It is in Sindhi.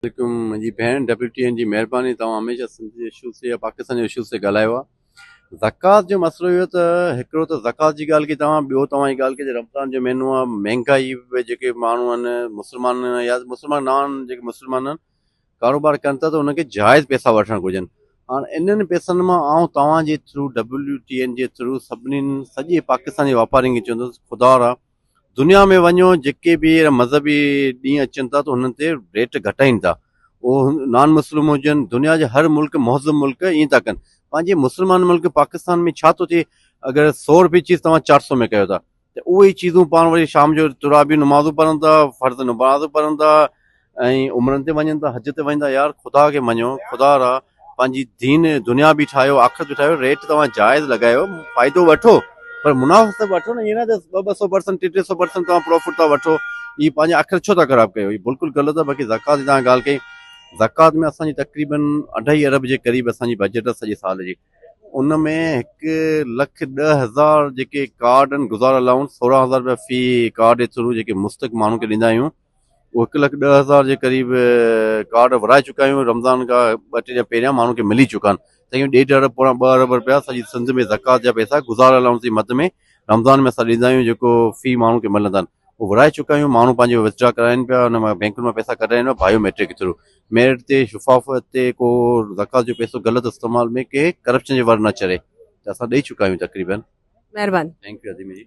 عليڪم منهنجي ڀيڻ ڊبليو ٽي اين جي مهرباني توهان هميشه سنڌ جي اشوز تي يا پاڪستان جي اشوز تي ڳالهايو آهي زڪوات جو مسئلو اهو ته هڪڙو ته زڪوات جي ڳالهه ڪئي توهان ٻيو توهان هي ڳالهه ڪئي رمضان جو مهينو آهي مهنگائي به جيڪي ماڻهو آهن مسلمان يا مسلمان نه آهن جيڪي مسلمان آهن ڪاروبار ڪن ٿا ته انهن کي جائز پئسا وٺڻ گهرجن هاڻ انهن پئسن مان آئون توهان جي ٿرو ڊبليو ٽي اين جي ٿرو سڀني سڄي پاڪستان جي واپارين کي چوندس خدا را دنيا ۾ وڃو جيڪي به اهڙا مذهبي ڏينهن اچن ٿا ته انهن تي ريٽ گهٽائين ٿا اهو نان مسلم هجن دنيا جي هر ملڪ مهذب ملڪ ائين ٿا ڪن پنهنجي مسلمان ملڪ پاڪستان ۾ ڇا ٿو ٿئي اگر سو روپي چيز توهان 400 ۾ ڪيو ٿا ته اهي ئي چيزون پاڻ وري شام جو ترابي نمازون پڙهن ٿا فرض نمازون پڙهن ٿا ۽ عمرن تي وڃن ٿا حج تي وڃن ٿا يار خدا کي مڃو خدا را پنهنجي دين دنيا به ٺاهيو آخرت به ٺاهيو ريٽ توهان جائز لڳايو فائدو وٺو پر منافع ته وٺو نه ائين نه ته ٻه ٻه سو پرسنٽ ٽي ٽي سو پرسنٽ توهان پروفٽ ٿا وٺو هي پنهنجي آخرت ڇو ٿا خراب ڪيو هي بلڪل غلط آهي باقي زڪوات جي توهان ڳالهه ڪئي زڪوات ۾ اسان جي تقريبن اڍائي ارب جي قريب اسان جي بجيٽ آهي سڄي سال جي ان ۾ 1,10,000 جيڪي ڪارڊ آهن گذار الائونس 16,000 روپيا في ڪارڊ جي ٿرو جيڪي مستحق ماڻهن کي ڏيندا آهيون اهو 1,10,000 جي قريب ڪارڊ ورهائي چڪا آهيون رمضان کان ٻه ٽي ڏينهن پهريان ماڻهن کي ملي چڪا آهن تقريبن ڏيڍ ارب پوڻا ٻه ارب روپيا سڄي سنڌ ۾ زڪوات جا پئسا گذار الائونس جي مد ۾ رمضان ۾ اسان ڏيندا آهيون جيڪو في ماڻهو کي ملندا آهن اهو ورهائي چڪا آهيون ماڻهو پنهنجو وٿڊرا ڪرائين پيا ان مان بينڪن مان پئسا ڪڍرائين پيا بايو ميٽرڪ ٿرو ميرٽ تي شفافيت تي ڪو زڪوات جو پئسو غلط استعمال ۾ ڪي ڪرپشن جي ور نه چڙهي ته اسان ڏئي چڪا آهيون تقريبن مهرباني thank you عظيم جي.